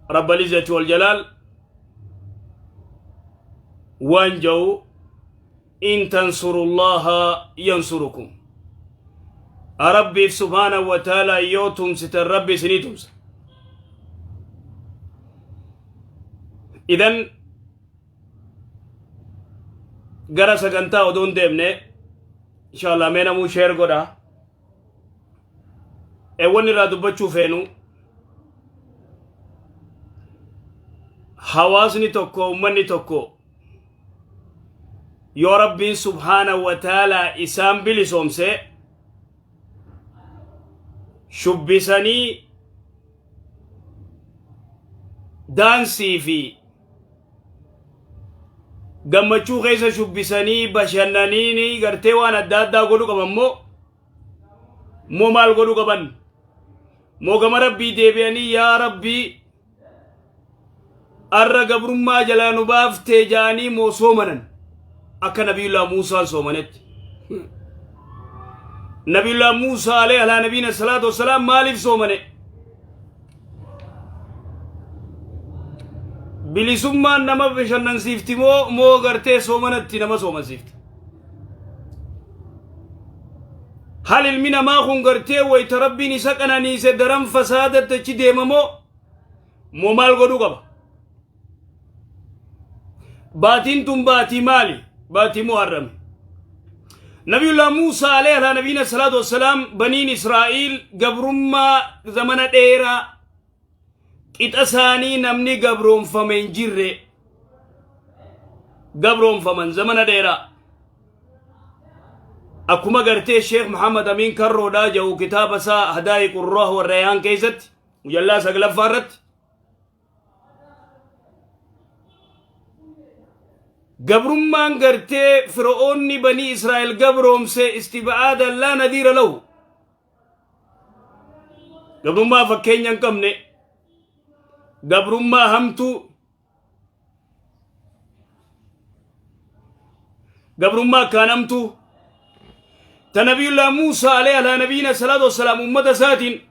Rabbal Izzati wal Jalaal waan ja'u: in tansurullaha yansurukum. Rabbiif subhaanahu wa ta'aalaa yoo tumsitan, Rabbi isinii tumsa. Idan gara sagantaa odoon deemne, inshallah mee namuu share godha. Wanni irraa dubbachuu feenu, hawaasni tokko, ummanni tokko yoo Rabbiin subhaanahu wa ta'aalaa isaan bilisoomse, shubbisanii daansii fi gammachuu keessa shubbisanii bashannaniini gartee waan adda addaa godhuu qaban moo maal godhuu qaban? Moo gama Rabbii deebi'anii, "Yaa Rabbii, arra gabrummaa jalaa nu baaftee," ja'anii moo soomanan akka Nabiyullah Muusaan soomanetti? Nabiyullah Muusaa alayhi alaa nabiina salaatu wassalaam maaliif soomane? Bilisummaan nama bashannansiifti moo gartee soomanatti nama soomansiifti? Hal ilmi namaa kun gartee wayta Rabbiin isa qananiise daran fasaadatti achi deema moo maal godhuu qaba? Baatiin tun baatii maali? Baatii Muharrami. Nabiyullah Muusaa alayhi alaa nabiina salaatu wassalaam baniin Israa'iil gabrummaa zamana dheeraa qixa isaanii namni gabroonfame hin jirre gabroonfaman zamana dheeraa. Akkuma gartee Sheekh Muhammad Amiin Karroodhaa jedhu kitaaba isaa Hadaa'iqu Ruuh wa Rayaan keessatti mujallaa 9ffaa irratti, gabrummaan gartee Fir'oonni banii Israa'el gabroomse istib'aadan laa nadiira lahu, gabrummaa fakkeenya hin qabne, gabrummaa hamtuu, gabrummaa akkaan hamtuu ta Nabiyullah Muusaa alayhi alaa nabiyyina salaatu wassalaam ummata isaatiin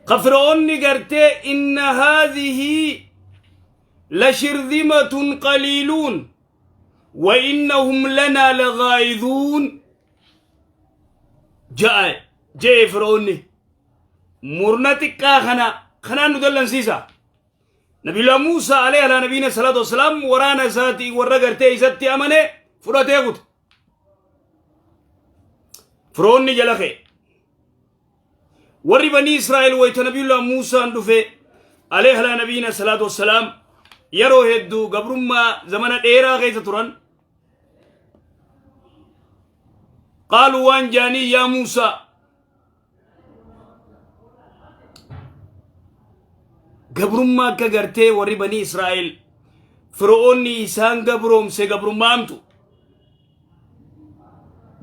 ka Fir'oonni gartee inna haadhihi la shirzimatun qaliiluun wa innahum lanaa lagaa'izuun ja'a jee. Fir'oonni murna xiqqaa kana kanaan nu dallansiisa. Nabiyullah Muusaa alayhi alaa nabiyyina salaatu wassalaam waraana isaatii warra gartee isatti amane fudhatee kute. Firoonni jala ka'e. Warri banii Israa'el wayta Nabiyullah Muusaan dhufe alayhi alaa nabiyyina salaatu wassalaam yeroo hedduu gabrummaa zamana dheeraa keessa turan. Qaaluu waan jaanii: "Yaa Muusaa, gabrummaa akka gartee warri banii Israa'el Fir'oonni isaan gabroomse, gabrummaa hamtu,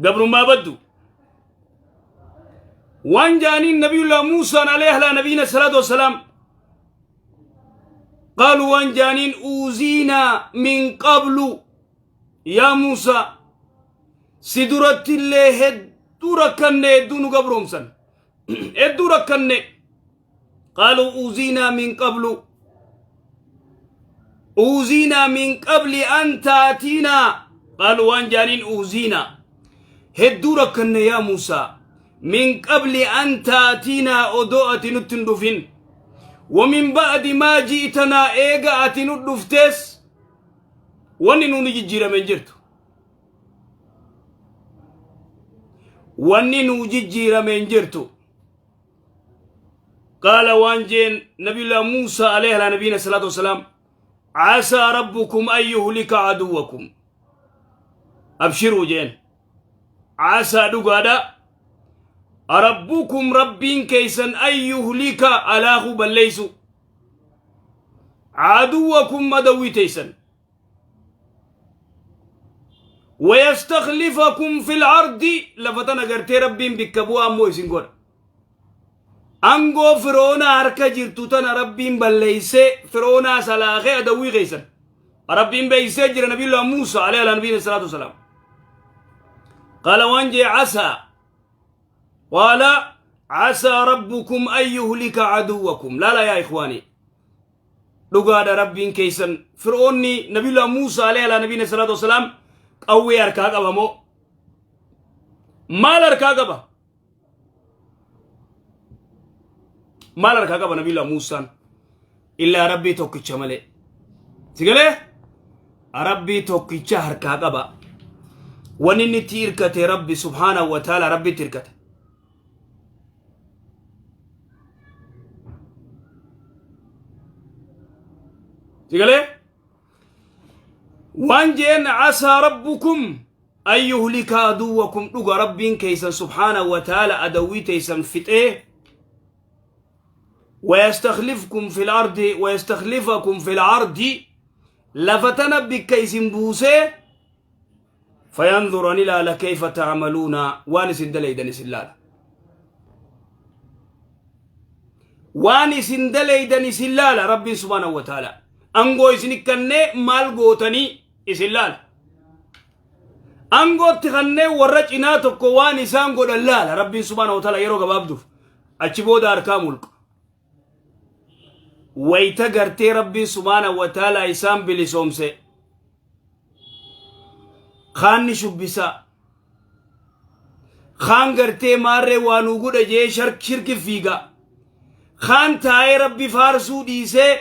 gabrummaa baddu," waan jaaniin Nabiyullah Muusaan alayhi alaa nabiyyina salaatu wassalaam. Qaaluu waan jaaniin: "Uuziinaa min qablu yaa Muusaa, si duratti illee hedduu rakkanne, hedduu nu gabroomsan, hedduu rakkanne." Qaaluu uuziinaa min qablu, uuziinaa min qabli an taatiinaa. Qaaluu waan jaaniin: "Uuziinaa, hedduu rakkanne yaa Muusaa, min qabli an taatiinaa, odoo ati nutti hin dhufin, wa min ba'di maa ji'tanaa, eega ati nu dhuftees wanni nuuni jijjiirame hin jirtu, wanni nuu jijjiirame hin jirtu." Qaala waan jeen Nabiyullah Muusaa alayhi alaa nabiyina salaatu wasalaam: "Casaa rabbukum an yuhlika aduwwakum." Abshiruu jeen, casaa, dhugaadha, rabbukum, Rabbiin keeysan, an yuhlika, alaakuu balleeysu, aduwwakum, adawwii teeysan, ويستخلفكم في الأرض, lafa tana gartee Rabbiin bikka bu'aa ammoo isin godha. Angoo Firoonaa harka jirtu tana Rabbiin balleeysee, Firoonaa salaakee, adawwii keeysan Rabbiin beeysee jira. Nabiyullah Muusa alayhi ala nabiyina salaatu wasalaam qaala waan jee: "Casaa," qaala Casaa rabbukum an yuhlika caduwwakum. Laala yaa ikhwaanii, dhugaadha, Rabbiin keessan Fir'oonni Nabiyullah Muusaa alayhi alaa nabiyina salaatu wasalaam qawwee harkaa qaba moo maal harkaa qaba? Maal harkaa qaba Nabiyullah Muusaan illaa Rabbii tokkicha malee? Sigalee Rabbii tokkicha harkaa qaba. Wanni inni itti hirkate Rabbi subhaanahu wa ta'ala, Rabbitti hirkate. Sigalee waan jeen, casaa rabbukum an yuhlika aduwwakum. Dhuga Rabbiin keeysan subhaanahu wa ta'ala adawwii teeysan fixee, ويستخلفكم في الأرض، ويستخلفكم في الأرض، lafa tana bikka isin buusee، فينظر ni laala، كيف تعملون، waan isin dalaydan isin laala, waan isin dalaydan isin laala. Rabbiin subhaanahu wa ta'ala angoo isin kannee maal gootanii isin laala. Angootti kannee warra cinaa tokko waan isaan godhan laala Rabbiin subhaanahu wa ta'ala. Yeroo gabaabduuf achi booda harkaa mulqa. Wayta gartee Rabbiin subhaanahu wa ta'ala isaan bilisoomse, kaanni shubbisa, kaan gartee maarree waa nuu godha jee shirki fiiga, kaan taa'ee Rabbi faarsuu dhiisee,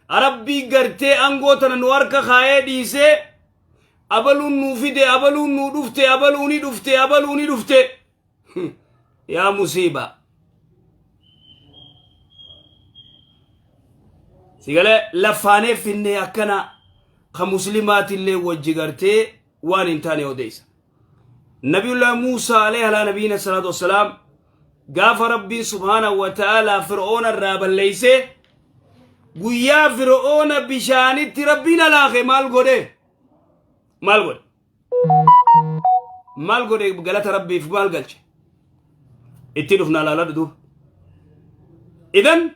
Rabbii gartee angoo tana nu harka kaayee dhiisee, abaluun nuu fide, abaluun nuu dhufte, abaluuni dhufte, abaluuni dhufte. Yaa musiiba! Sigalee laffaanee finnee akkana ka muslimaatillee wajji gartee waan hin taane odeessa. Nabiyullah Muusaa alayhi alaa nabiyina salaatu wassalaam gaafa Rabbiin subhaanahu wa ta'aalaa Fir'oona irraa balleeyse, guyyaa Fir'oona bishaanitti Rabbiin alaake maal godhe? Maal godhe? Maal godhe? Galata Rabbiif maal galche? Itti dhufna, ilaaladhu duuba. Idan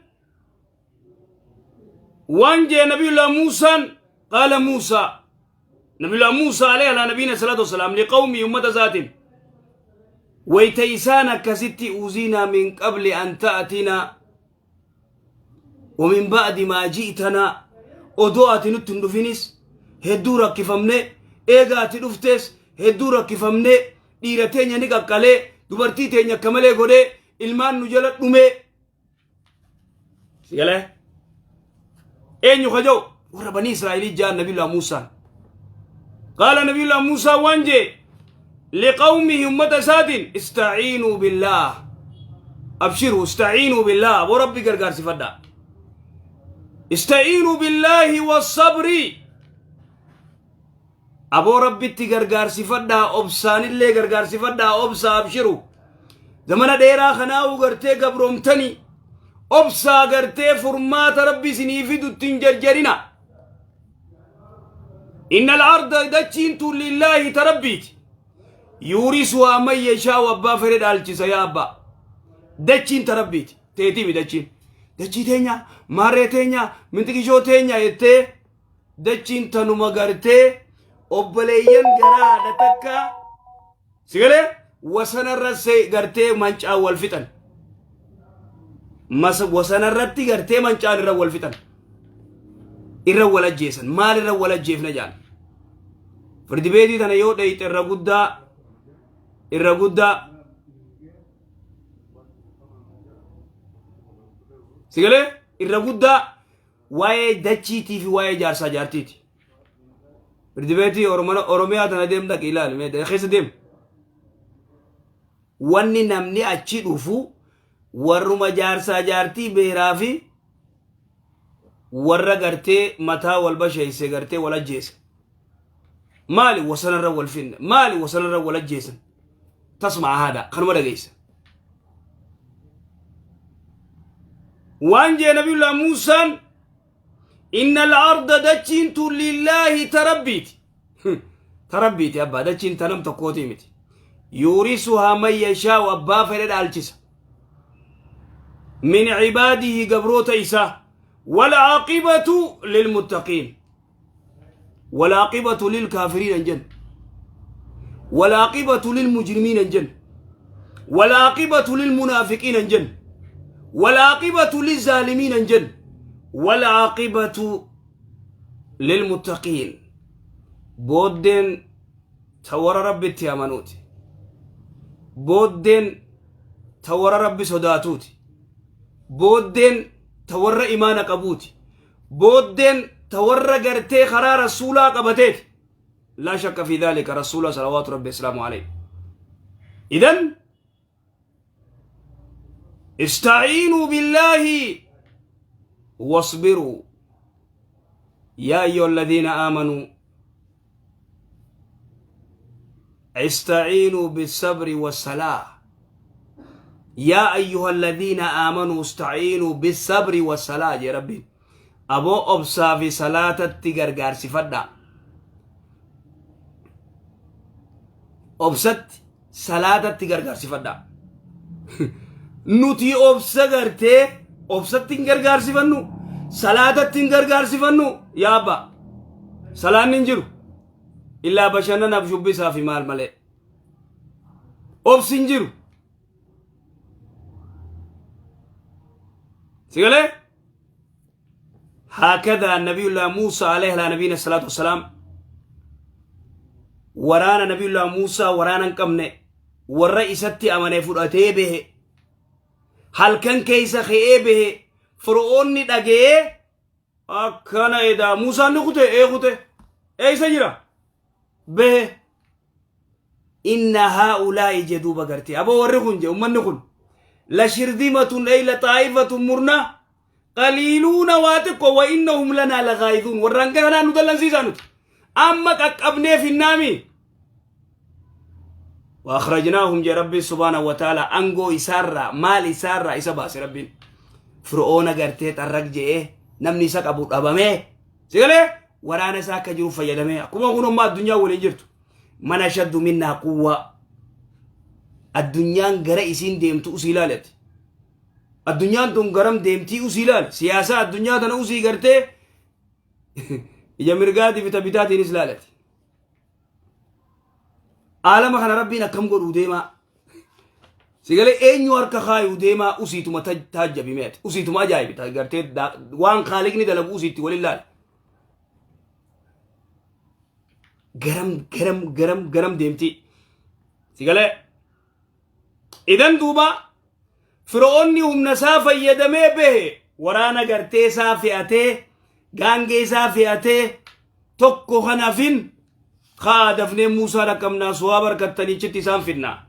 waan jee Nabiyullah Muusaan, qaala Muusaa, Nabiyullah Muusaa alayhi alaa nabiyina salaatu wassalaam, liqawmii, ummata isaatiin, wayta isaan akkasitti أوذينا من قبل أن تأتينا ومن بعد ما جئتنا, odoo ati nutti hin dhufinis hedduu rakkifamne, eega ati dhuftes hedduu rakkifamne, dhiira teenya ni qaqqalee, dubartii teenya akka malee godhee, ilmaan nu jala dhumee. Sigalee eenyu kaja'u? Warra Banii Israa'ilii jaan. Nabiyullah Muusaan, qaala Nabiyullah Muusaa waan jee liqawmihi, ummata isaatiin, استعينوا بالله, abshiru, استعينوا بالله, aboo Rabbi gargaarsifadha, استعينوا بالله والصبر, aboo Rabbitti gargaarsifadhaa, obsaanillee gargaarsifadhaa, obsa, abshiru, zamana dheeraa kanaa'u gartee gabroomtanii, obsaa, gartee furmaata Rabbi isinii fidutti hin jarjarina. إن الأرض, dachiin tun, لله, ta Rabbiiti, يورثها من يشاء, abbaa fedhe dhaalchisa. Yaa abbaa, dachiin ta Rabbiiti, teetiimi. Dachiin dachii teenya, maarree teenya, mintiqishoo teenya jettee, dachiin tanuma gartee obboleeyyan garaa haadha takka sigalee wasanarra gartee mancaan wal fixan, wasanarratti gartee mancaan irra wal fixan, irra wal ajjeesan. Maal irra wal ajjeefna jaan? Firdi beetii tana yoo dheyxe irra guddaa, irra guddaa sigalee irra guddaa waa'ee dachiitii fi waa'ee jaarsaa jaartiiti. Firdi beetii Oromiyaa tana deem, dhaqi ilaali, mee keessa deem. Wanni namni achi dhufu warruma jaarsaa jaartii beeraa fi warra gartee mataa wal basheeyse, gartee wal ajjeese. Maali wasanarra wal finne? Maali wasanarra wal ajjeesan? Tasuma haadha kanuma dhageessa. Waan jee Nabiyullah Muusaan, إن الأرض, dachiin tun, لله, ta Rabbiiti, ta Rabbiiti abbaa. Dachiin ta nam tokkootii miti. يورثها من يشاء, abbaa fedhe dhaalchisa, من عباده, gabroota isaa, والعاقبة للمتقين. والعاقبة للكافرين انجن، والعاقبة للمجرمين انجن. Walaaqibatu lilmunaafiqiina hin jenne. Walaaqibatu lizaalimiina hin jenne. Walaaqibatu lilmuttaqiin. Booddeen ta warra Rabbitti amanuuti. Booddeen ta warra Rabbi sodaatuuti. Booddeen ta warra imaana qabuuti. Booddeen ta warra gartee karaa rasuulaa qabateeti. Laa shakka fi dhaalika rasuula salawaatu rabbi islaamu alayhi. Idan istaciinuu billaahi wasbiruu yaa ayyuha alladhiina aamanuu استعينوا بالصبر والصلاة يا أيها الذين آمنوا استعينوا بالصبر والصلاة يا ربي أبو أبصا في صلاة التقرقار سفدا أبسط صلاة التقرقار سفدا nuti obsa gartee obsatti hin gargaarsifannu, salaatatti hin gargaarsifannu. Yaa abbaa, salaanni hin jiru illaa bashannanaaf, shubbisaa fi maal malee. Obsi hin jiru. Sigalee هكذا نبي الله موسى عليه على نبينا الصلاة والسلام. Waraana نبي الله موسى waraana hin qabne warra isatti amane fudhatee bahe. Halkan keessa ka'ee bahe. Fir'oonni dhaga'ee akkana edaa Muusaan ni kute, ee kute, eessa jira bahe. Inna haa'ulaa'i jedhuuba gartee aboo warri kun je ummanni kun lashirdimatun ey la xaa'ifatun murna qaliiluuna waa xiqqoo wa innahum lanaa lagaa'iduun. Warra hanga kanaa nu dallansiisaa nuti amma qaqqabnee finnaami. وأخرجناهم جي ربي سبحانه وتعالى أنغو إسارة مال إسارة إسا باس ربي فرعون غرتي ترق جي نمني سك أبو أبامي سيقالي ورانا ساكا جرو فيدمي أكما كنوا ما الدنيا ولين جرتو من أشد منا قوة. Addunyaan gara isiin deemtu usii ilaalati. Addunyaan tun garam deemtii usii ilaali. Siyaasaa addunyaa tana usii gartee ija mirgaatii fi bitaatiinis ilaalati. Aalama kana Rabbiin akkam godhuu deemaa. Sigalee eenyu harka kaayuu deemaa usiituma taajjabi meeti. Usiituma ajaa'ibi gartee waan kaaliqni dalagu usiitti waliin laali. Garam garam garam garam deemtii. Sigalee. Idan duuba Fir'oonni humna isaa fayyadamee bahe. Waraana gartee isaa fe'atee, gaangee isaa fe'atee, tokko kanafin kaa dafnee Muusaa dhaqqabnaa suwaa barkattaniichitti isaan fidnaa.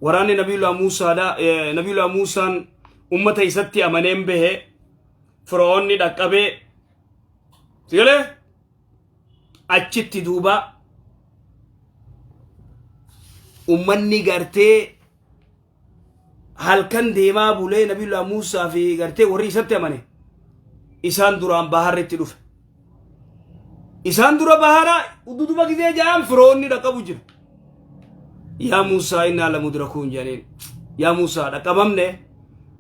Waraanni Nabiyyullah Muusaadha. Nabiyyullah Muusaan ummata isatti amaneen bahe. Fir'oonni dhaqqabee. Sigalee achitti duuba ummanni gartee halkan deemaa bulee Nabiyyullah Muusaa fi gartee warri isatti amane isaan duraan baharritti dhufe. Isaan dura bahara ududuba gizee ja'an firoonni dhaqqabu jira. Yaa Muusaa, innaa lamudrakuun jedhaniin. Yaa Muusaa, dhaqqabamne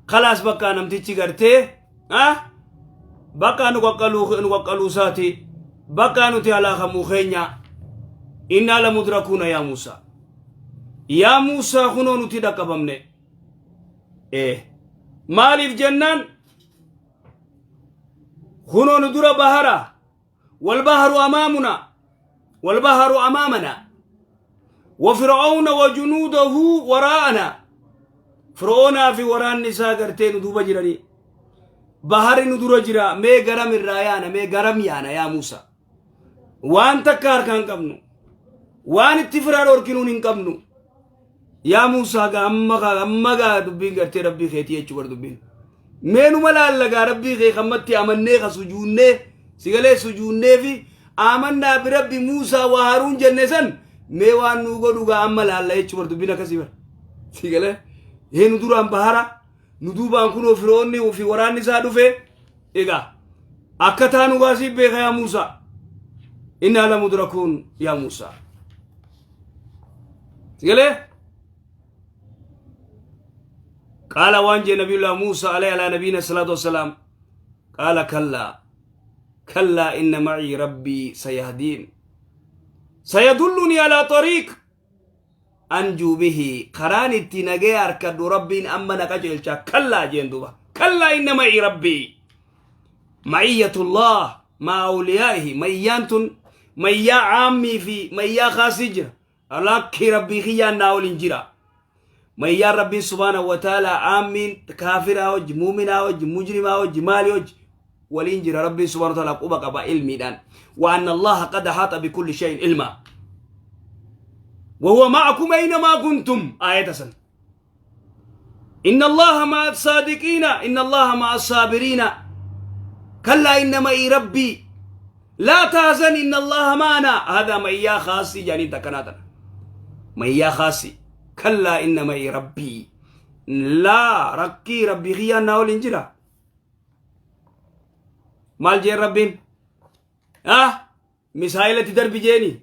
kalaas bakka namtichi gartee bakka nu qaqqaluu nu qaqqaluusaati bakka nuti halaakamuu keenya. Innaa lamudrakuuna yaa Muusaa. Yaa Muusaa, kunoo nuti dhaqqabamne. Maaliif jennaan kunoo nu dura bahara. والبحر أمامنا والبحر أمامنا وفرعون وجنوده وراءنا. فرعون في وراء النساء قرتين دوبا جراني بحر ندور جرا مي غرم الرايانا مي غرم يانا. يا موسى، waan takka harkaan hin qabnu, waan itti firaa dhorkinuun hin qabnu. Yaa Muusaa, gaa amma gaa amma gaa dubbiin gartee Rabbii keetii jechuu bar dubbiin mee numa laalla gaa Rabbii kee kammatti amannee ka sujuunnee sigalee sujuunnee fi amannaa birabbi Muusaa waa Haruun jenne san mee waan nuu godhu gaa amma laalla jechuu bar dubbiin akkasii bar. Sigalee hee nu duraan bahara, nu duubaan kunoo firoonni fi waraanni isaa dhufe. Egaa akka taanu gaasii beeka. Yaa Muusaa, innaa lamudrakuun yaa Muusaa. Sigalee qaala waan jee Nabiyullah Muusaa alayhi alaa nabiyina salaatu wassalaam, qaala kallaa kallaa inna macii rabbii sayahdiin sayadullunii alaa xariiq. Anjuu bihi karaan itti nagee harkadhu Rabbiin amma na qajeelcha. Kallaa jeen duuba. Kallaa inna ma'i Rabbii. Ma'iyyatullah maa awliyaa'ihi. Ma'iyyaan tun mayyaa caammii fi mayyaa kaasii jira. Lakkii Rabbii kiyyaan naa waliin jira. Ma'iyyaan Rabbiin subhaanahu wa ta'ala caammiin kaafiraa wajji, muuminaa wajji, mujrimaa wajji, maalii wajji waliin jira. Rabbiin subhaanahu wa ta'ala quba qaba ilmiidhaan. Wa anna Allaha qad ahaata bikulli shay'in ilmaa. وهو معكم أينما كنتم آية سن. إن الله مع الصادقين إن الله مع الصابرين. كلا إن معي ربي لا تحزن إن الله معنا. هذا معي خاصي جاني تكناتنا معي خاصي. كلا إن معي ربي لا ركي ربي خيانا والإنجرا مال جين ربين misaayilatti darbi jeeni,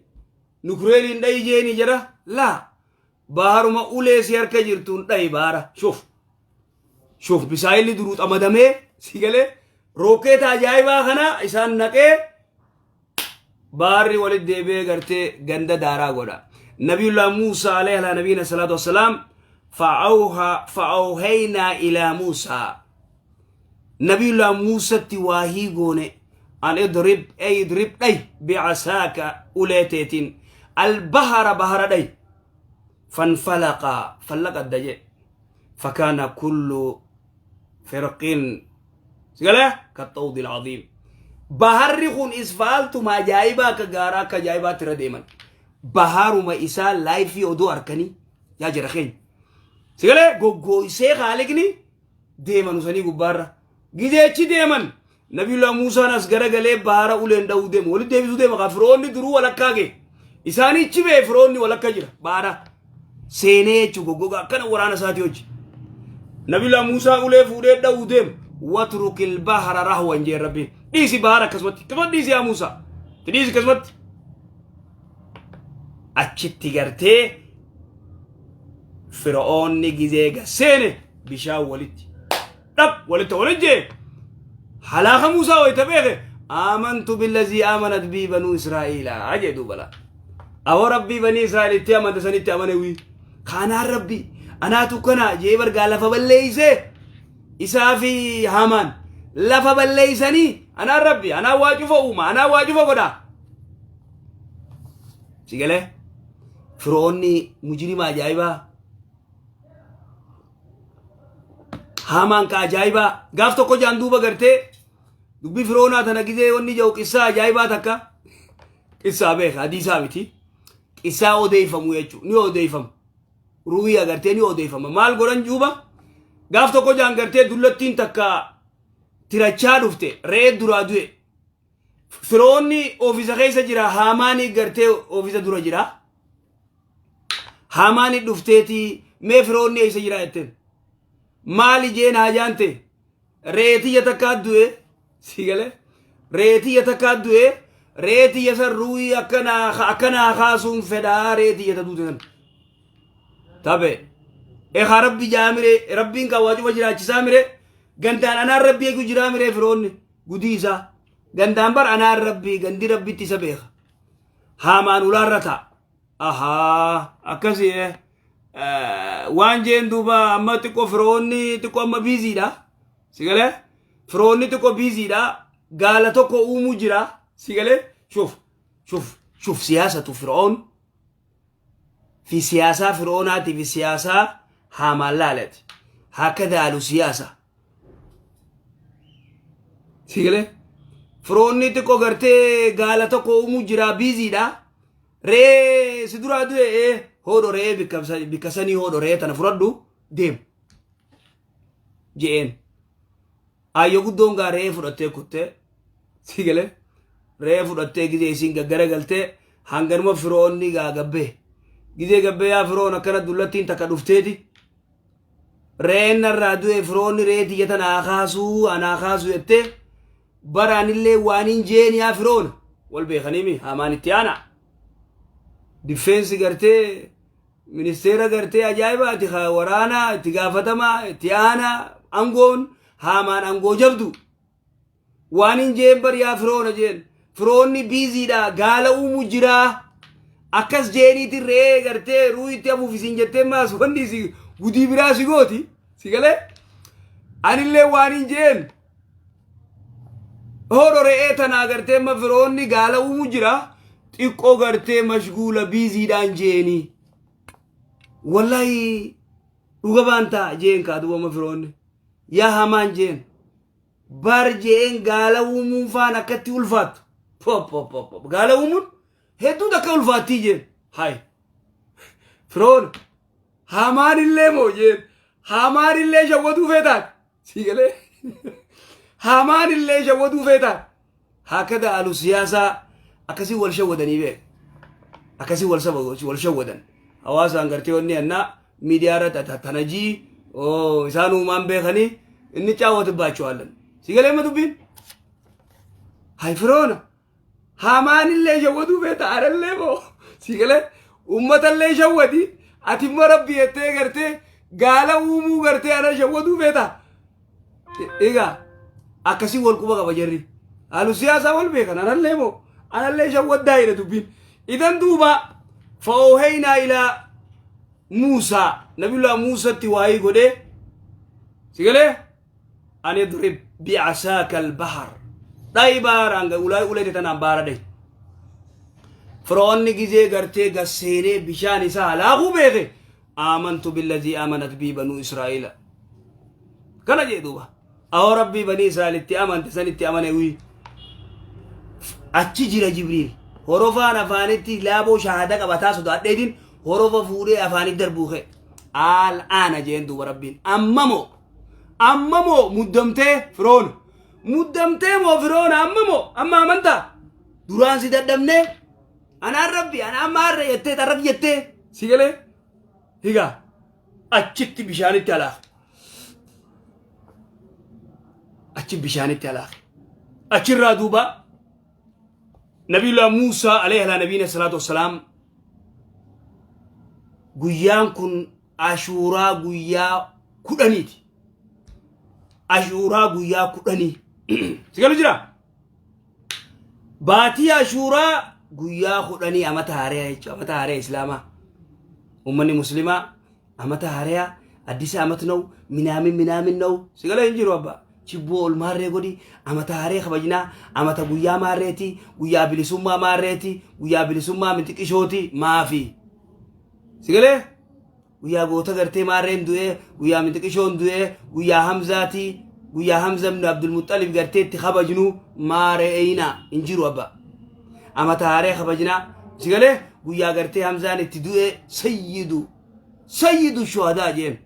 nukureeliin dhayi jeeni jira. Laa, baharuma ulee si harka jirtuun dhayi bahara. Shuf shuf, misaayilli duruu xamadamee si galee rookeeta ajaa'ibaa kana isaan naqee baharri walitti deebi'ee gartee ganda daaraa godha. Nabiyullah Muusaa alayhi ala nabiyina salaatu wassalaam, fa'awhaynaa ilaa Muusaa, Nabiyullah Muusatti waahii goone, an idrib, ay idrib, dhay, bicasaaka, ulee teetiin, albahara, bahara dhay. Fanfalaqa, fallaqa adda jedhe. Fakaana kullu firqin sigale kaxawdi alcaziim. Baharri kun isfaaltuma ajaa'ibaa akka gaaraa akka ajaa'ibaatti irra deeman. Baharuma isaa laayifii odoo arkanii yaa jara keenya sigale goggooysee kaaliqni deeman usanii gubbaarra gizeechi deeman. Nabiyullah Muusaan as garagalee bahara uleen dha'uu deema, walitti deebisuu deema. Kaa firoonni duruu walakkaa ga'e isaanichi bee firoonni walakka jira, bahara seenee jechuu goggogaa akkana waraana isaatii hojii. Nabiyullah Muusaa ulee fuudhee dha'uu deema. Watrukil bahara rahwan jeen Rabbiin. Dhiisi bahara akkasumatti, akkasumatti dhiisi yaa Muusaa, dhiisi akkasumatti. Achitti gartee Fir'oonni gizee gaseene bishaan walitti dhab walitti walitti jee halaaka. Muusaa wayita beeke, aamantu billazii aamanat bii banuu Israa'iila jee. Duuba laa, awoo Rabbii banii Israa'el itti amante sanitti amane. Wii kaanaan Rabbii anaatu kana jee bargaa lafa balleeysee isaa fi Hamaan lafa balleeysanii, anaan Rabbi, anaan waa cufa uuma, anaan waa cufa godha. Si galee Firoonni mujrima ajaa'ibaa, Hamaan ka ajaa'ibaa gaaf tokko jaan. Duuba gartee dubbii Firoonaa tana gizee wanni jedhu qissaa ajaa'ibaa takka, qissaa beeka, hadiisaa miti, qissaa odeeffamu jechuudha. Ni odeeffamu, ruwii agartee ni odeeffama. Maal godhan juuba? Gaaf tokko jaan gartee dullattiin takka tirachaa dhufte, re'ee duraa du'e. Firoonni oofisa keessa jira, Haamaanii gartee oofisa dura jira. Haamaanii dhufteeti, mee firoonni eessa jira jetteen. Maali jeen haajaan ta'e? Re'ee takkaa du'e, si galee re'ee takkaa du'e, re'ee san ruuhii akkanaa kaasuun fedhaa, re'ee ta duute san. Tabe ekaa Rabbi jaamire, Rabbiin kan waa cufa jiraachisaa mire, gandaan anaan Rabbi eegu jiraa mire. Firoonni gudii isaa gandaan bar anaan Rabbii gandi Rabbitti isa beeka. Haamaan ulaarra ta'a. Ahaa, akkasii waan jeen. Duuba amma xiqqoo firoonni xiqqoo amma busy dha, si galee? Firoonni xiqqoo busy dha, gaala tokko uumuu jira, si galee? Shuf shuf shuf, siyaasatu Fir'oon fi siyaasaa Fir'oonaatii fi siyaasaa Haamaan laalati. Hakadaalu siyaasa, si galee? Firoonni xiqqoo gartee gaala tokko uumuu jira, busy dha. Re'ee si duraa du'e, hodho re'ee bikka sanii, hodho re'ee tana fudhadhu deem je'een. Ayyo guddoon gaa re'ee fudhattee kuttee, si galee? Re'ee fudhattee gizee isiin gaggara galtee hanganuma firoonni gaa gabbee gizee gabbee, yaa Firoon, akkana dullattiin takka dhufteeti re'een narraa du'e, firoonni re'ee tiyya tana haa kaasuu, anaa kaasuu jettee baraanillee waan hin jeen. Yaa Firoon, wal beekaniimi, Hamaan itti aana defense gartee ministeera gartee ajaa'ibaati, waraanaa itti gaafatamaa itti aanaa. Angoon Haamaan angoo jabdu. Waan hin jeen bar, yaa Firoona jeen, firoonni busy dha, gaala uumu jiraa. Akkas jeeniitiin re'ee gartee ruuyitti hafuuf isin jettee maas wanni si gudii biraa si gooti. Si galee? Anillee waan hin jeen. Hoodho re'ee tanaa gartee ma firoonni gaala uumu jira. Xiqqoo gartee mashguula biiziidhaan jeeni. Wallahi dhuga baantaa jeen kaa duuba ma firoonni. Yaa hamaan jeen. Bar jeen gaala uumuun faan akkatti ulfaattu. Pop pop pop pop. Gaala uumuun hedduu takka ulfaattii jeen. Hay. Firoon hamaan illee moo jeen. Hamaan illee shawwaduu feetaan. Sii galee. Hamaan illee shawwaduu feetaan. Hakada alu siyaasaa akkasii wal shawwadanii beek. Akkasii wal saba wal shawwadan. Hawaasaan gartee wanni annaa miidiyaa irratti tanajii isaan uumaan beekanii inni caawwatu baachuwaallan. Si galee ma dubbiin? Hay firoona. Hamaan illee shawwaduu feeta anallee moo si galee uummatallee shawwadi ati immoo rabbi jettee gartee gaala uumuu gartee ana shawwaduu feeta. Egaa akkasii wal quba qaba jarri. Haalu siyaasaa wal beekan anallee moo anallee shawwaddaa jedha dubbiin. Idan duuba fa'ooheynaa ilaa Muusaa nabiyullaa Muusatti waayii godhee si galee an idrib bi'asaaka albahar dhayi baaraan ulaa ulee tanaan baara dhayi. Firoonni gizee gartee gasseenee bishaan isaa halaakuu beeke aamantu billazii aamanat bii banuu Israa'iila. Kana jee duuba. Ahoo rabbii banii Israa'elitti amante sanitti amane wii. Achi jira Jibriil. Horofaan afaanitti laaboo shahaada qabataa sodaadheetiin horofa fuudhee afaanitti darbuu ka'e. Al'aana jeen duuba rabbiin. Amma moo amma moo muddamtee firoona. Muddamtee moo firoona amma moo amma amantaa. Duraan si dadhabnee anaan rabbi anaan amma har'a jettee xarraf jettee si galee higaa achitti bishaanitti alaaf. Achi bishaanitti alaaf. Achirraa duuba Nabiyullah Muusaa alayhi alaa nabiina salaatu wassalaam guyyaan kun ashuuraa guyyaa 10ti. Ashuuraa guyyaa 10. Si galu jira? Baatii ashuuraa guyyaa 10 amata haaraa jechuudha. Amata haaraa Islaamaa. Uummanni Muslimaa amata haaraa addisa amat na'u minaamin minaamin na'u si galee hin jiru abbaa. Chibboo ol maarree godhi amata haaree kabajnaa amata guyyaa maarreeti guyyaa bilisummaa maarreeti guyyaa bilisummaa mixiqishooti maafi. Si galee guyyaa goota gartee maarreen du'ee guyyaa mixiqishoon du'ee guyyaa hamzaati guyyaa hamza ibn abdulmuxalib gartee itti kabajnu maare'eeyna hin jiru abba amata haaree kabajnaa si galee guyyaa gartee hamzaan itti du'ee sayyidu sayyidu shuhadaa jeen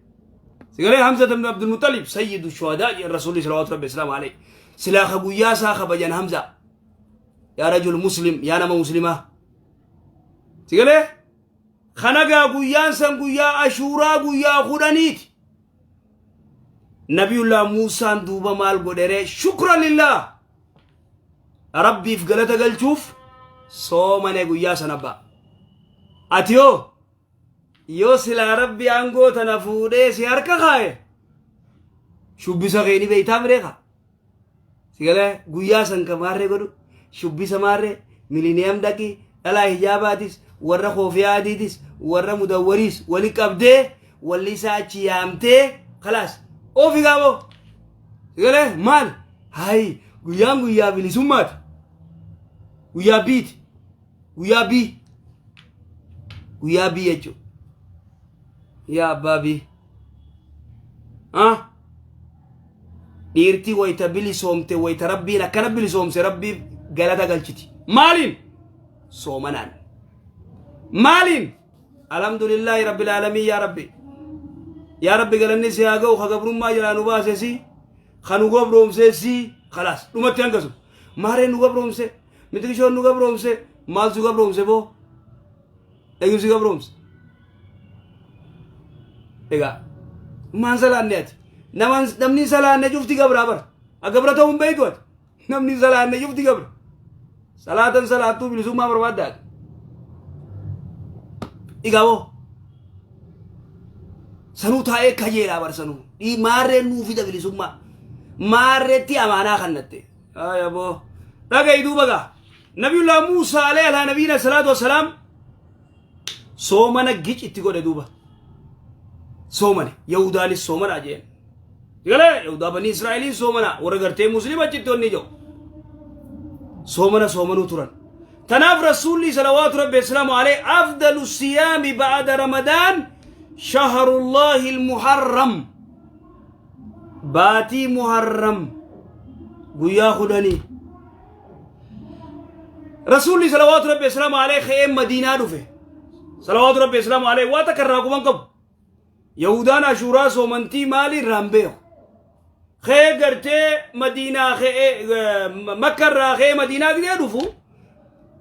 si galee hamza ibn abdulmuxalib sayyidu shuhadaa jeen rasuulli salawaatu rabbi islaamu alayhi silaa ka guyyaa isaa kabajan hamza yaa rajul muslim yaa nama muslimaa si galee Kana gaa guyyaan san guyyaa ashuuraa guyyaa 10ti. Nabiyullah Muusaan duuba maal godhere? Shukran lillah. Rabbiif galata galchuuf soomane guyyaa sana ba'a. Ati yoo yoo silaa rabbi aangoo tana fuudhee si harka kaaye shubbisa kee ni beeytaa mireeka. Sigalee guyyaa san ka maarree godhu shubbisa maarree miliniyam dhaqi dhalaa hijaabaatis warra koofiyaa adiitis warra mudawwariis wali qabdee walli isaa achi yaamtee kalaas ofi gaaboo sigalee maal hayi guyyaan guyyaa bilisummaati guyyaa biiti guyyaa bii guyyaa bii jechuudha yaa abbaa bii ah Dhiirti wayta bilisoomte wayta rabbiin akkana bilisoomse rabbiif galata galchiti. Maaliin? Soomanaan. Maaliin? Alhamdulillaahi rabbil aalamiin yaa rabbi. Yaa rabbi galanni si haa ga'u ka gabrummaa jalaa nu baase si ka nu gabroomse si khalaas dhumatti hangasu. Maareen nu gabroomse mixqishoon nu gabroomse maal su gabroomse boo? Eenyu si gabroomse? Egaa maan salaanne ati? Namni hin salaanne cufti gabraa bara. A gabra ta'uu hin beektu ati. Namni hin salaanne cufti gabra. Salaatan salaattuu bilisummaa barbaadda ati. Egaa boo sanuu taa'ee kajeelaa bar sanuu. Maarreen nuu fida bilisummaa. Maarreetti amaanaa kannatte. Aya boo. Dhaga'i duuba gaa. Nabiyullah Muusaa alayhi alaa nabiyina salaatu wassalaam. Soomana gic itti godhe duuba. Soomane Yahudaanis soomana jeen. Galee Yahudaa banii Israa'eliin soomana warra gartee Musliima achitti wanni jiru. Soomana soomanuu turan. Tanaaf Rasuulli salawaatu Rabbi Islaamu alayhi afdalu siyaami ba'ada Ramadaan shahrullahi almuharram. Baatii Muharram guyyaa 10. Rasuulli salawaatu Rabbi Islaamu alayhi ka'ee Madiinaa dhufe. Salawaatu Rabbi Islaamu alayhi waa takka irraa quban qabu. Yahudaan Ashuuraa soomantii maali irraa hin beeku. Ka'ee gartee Madiinaa ka'ee Makka irraa ka'ee Madiinaa gidee dhufu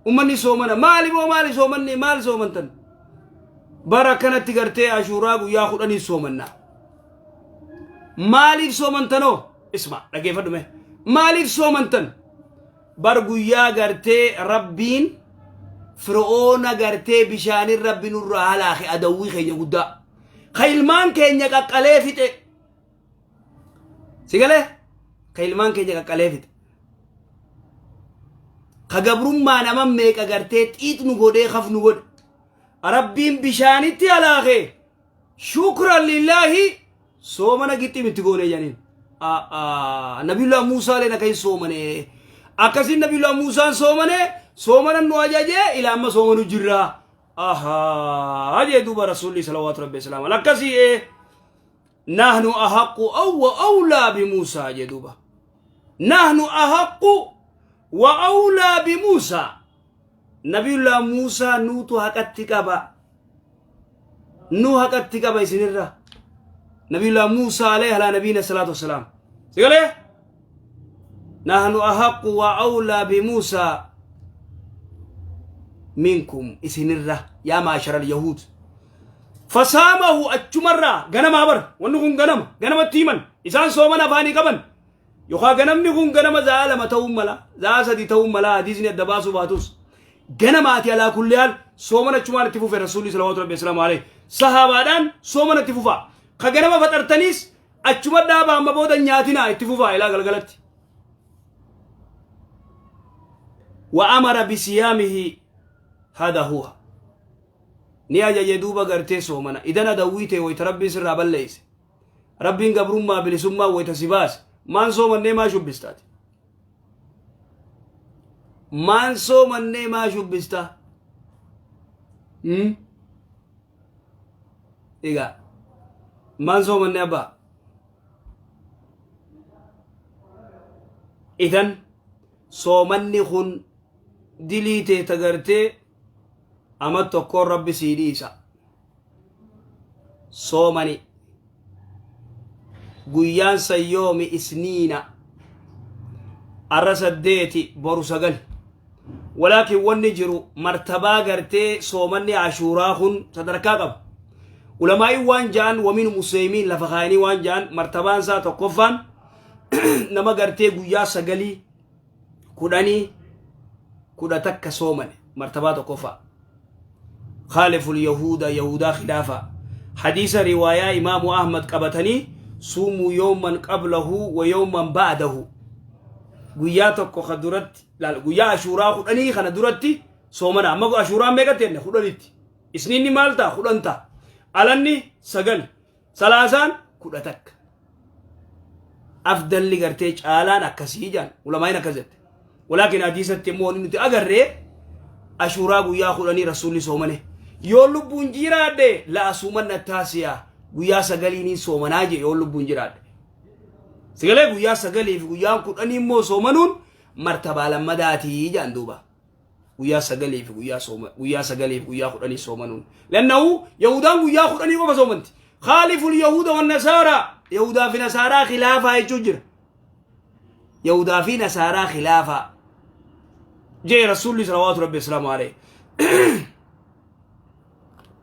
ummanni soomana maali moo maali soomanni maal soomantan bara akkanatti gartee Ashuuraa guyyaa 10 soomannaa. Maaliif soomantanoo? Isma dhaggeeffadhu mee. Maaliif soomantan? Bar guyyaa gartee Rabbiin Fir'oona gartee bishaanin Rabbi nurraa halaake adawwii keenya guddaa. Ka ilmaan keenya qaqqalee fixe. Si galee? Ka ilmaan keenya qaqqalee fixe. Ka gabrummaa nama meeqa gartee xiix nu godhee kaf nu godhe. Rabbiin bishaanitti halaake. Shukran lillaahi soomana gixxim itti goone jedhaniin. Nabiyullah Muusaaleen akka hin soomane. Akkasiin Nabiyullah Muusaan soomane soomana nu ajajee ila amma soomanu jirra. Ahaa jee duuba Rasuulli salawaatu rabbi islaam. Akkasii ee nahnu ahaqqu aw wa awlaa bi Muusaa jee duuba. Nahnu ahaqqu wa awlaa bi Muusaa. Nabiyullah Muusaa nuutu haqatti qaba. Nu haqatti qaba isinirra. Nabiyullah Muusaa alayhi alaa nabiina salaatu wassalaam. Sigalee? Nahnu ahaqqu wa awlaa bi Muusaa minkum isinirra yaa maasharal yahuud. Fasaamahu achumarraa ganamaa bara wanni kun ganama ganamatti himan isaan sooman afaanii qaban Yookaan ganamni kun ganama za'a 2 ta'uu mala, za'a 3 ta'uu mala hadiisni adda baasuu baatus. Ganamaati alaa kulli haal soomana achumaan itti fufe Rasuulli salawaatu rabbi salaamu alayhi. Sahaabaadhaan soomana itti fufa. Ka ganama faxartaniis achuma dhaaba amma booda nyaatinaa itti fufaa ilaa galgalatti. Wa amara bisiyaamihi hada huwa. Ni ajaje duuba gartee soomana. Idan adawwii ta'e wayita rabbiin sirraa balleesse. Rabbiin gabrummaa bilisummaa wayita si baase maan soomannee maa shubbistaati? Maan soomannee maa shubbistaa? Hmm? Egaa maan soomannee abbaa? Idan soomanni kun dilii tee tagartee ama tokkoon rabbi sii dhiisa. Soomani guyyaan san yoomi isniina arra 8 boru 9 walaakin wanni jiru martabaa gartee soomanni ashuuraa kun sadarkaa qaba ulamaa'iin waan ja'an waminum useymiin lafa kaayanii waan ja'an martabaan isaa tokkoffaan nama gartee guyyaa 9 10 11 soomane martabaa tokkoffaa khaaliful yahuuda yahuudaa khilaafa hadiisa riwaayaa imaamu ahmad qabatanii suumuu yooman qablahu wa yooman ba'dahu guyyaa tokko ka duratti laal guyyaa ashuuraa 10 kana duratti soomana amma ashuuraan meeqatti jenne 10tti isniinni maal ta'a 10 ta'a alanni 9 Salaasaan 11. Afdalli gartee caalaan akkasii jaan ulamaa'iin akkas jette. Walaakin hadiisatti immoo wanni nuti agarree ashuuraa guyyaa 10 rasuulli soomane. Yoo lubbuun jiraadhe la asuumanna taasiyaa guyyaa 9niin soomanaa jee yoo lubbuun jiraadhe. Sagalee guyyaa 9 fi guyyaan 10 immoo soomanuun martabaa lammadaatii jaan duuba. Guyyaa 9 fi guyyaa sooma guyyaa 9 fi guyyaa 10 soomanuun. Lannahu Yahudaan guyyaa 10 qofa soomanti. Khaaliful Yahuda wan Nasaaraa Yahudaa fi Nasaaraa khilaafaa jechuun jira. Yahudaa fi Nasaaraa khilaafaa. Jee Rasuulli salawaatu Rabbi islaamu alayhi.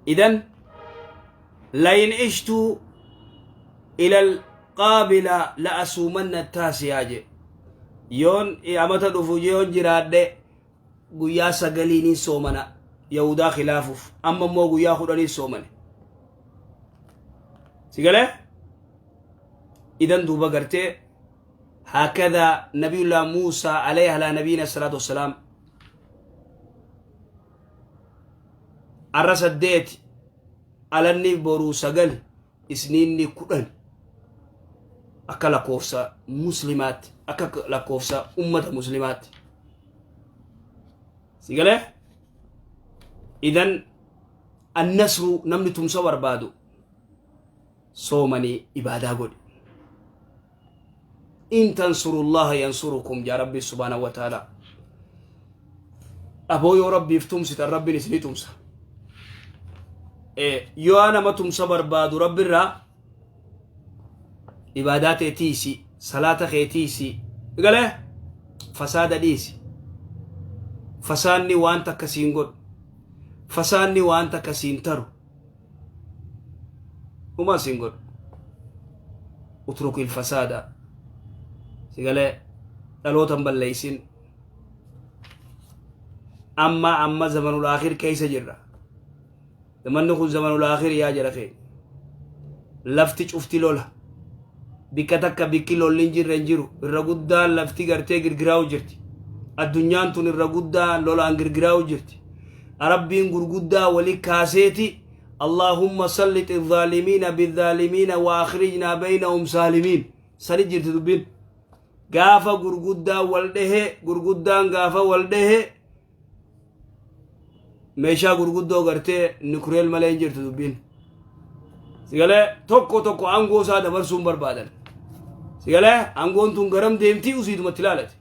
Idan lain ishtu ila alqaabila la asuumanna taasiyaa jee. Yoon amata dhufu yoon jiraadhe guyyaa 9niin soomana yahudaa khilaafuuf amma immoo guyyaa 10 soomane si galee idan duuba gartee hakada nabiyullah muusaa alayhi alaa nabiyina salaatu wassalaam. Arra 8, alanni boruu 9, isniinni 10, akka lakkoofsa muslimaatti, akka lakkoofsa ummata muslimaatti. Si galee? Idan annasru, namni tumsa barbaadu soomanii ibaadaa godhi. In tansurullaha yansurukum jaa Rabbi subhaanahu wa ta'ala. Aboo, yoo Rabbiif tumsitan, Rabbiin isinii tumsa. Yoo nama tumsa barbaadu Rabbirraa, ibaadaa tee tiisi, salaata kee tiisi, galee fasaada dhiisi. Fasaanni waan takka siin godhu, fasaanni waan takka siin taru, humaa siin godhu. Utrukil fasaada, si galee? Dhalootan balleeysin. Amma amma zamanul aakhir keessa jirra. Zamanni kun zamanul aakhir yaa jara keenya. Lafti cufti lola. Bikka takka bikki lolli hin jirre hin jiru. Irra guddaan lafti gartee girgiraa'u jirti. Addunyaan tun irra guddaa lolaan girgiraa'u jirti. Rabbiin gurguddaa wali kaaseeti, Allahumma sallit الظالمين بالظالمين وأخرجنا بينهم سالمين. Sani jirti dubbiin. Gaafa gurguddaa wal dhehe, gurguddaan gaafa wal dhehe, meeshaa gurguddoo gartee nuclear malee hin jirtu dubbiin. Sigalee, tokko tokko aangoo isaa dabarsuun barbaadan. Sigalee, aangoon tun garam deemtii usiitumatti ilaalate.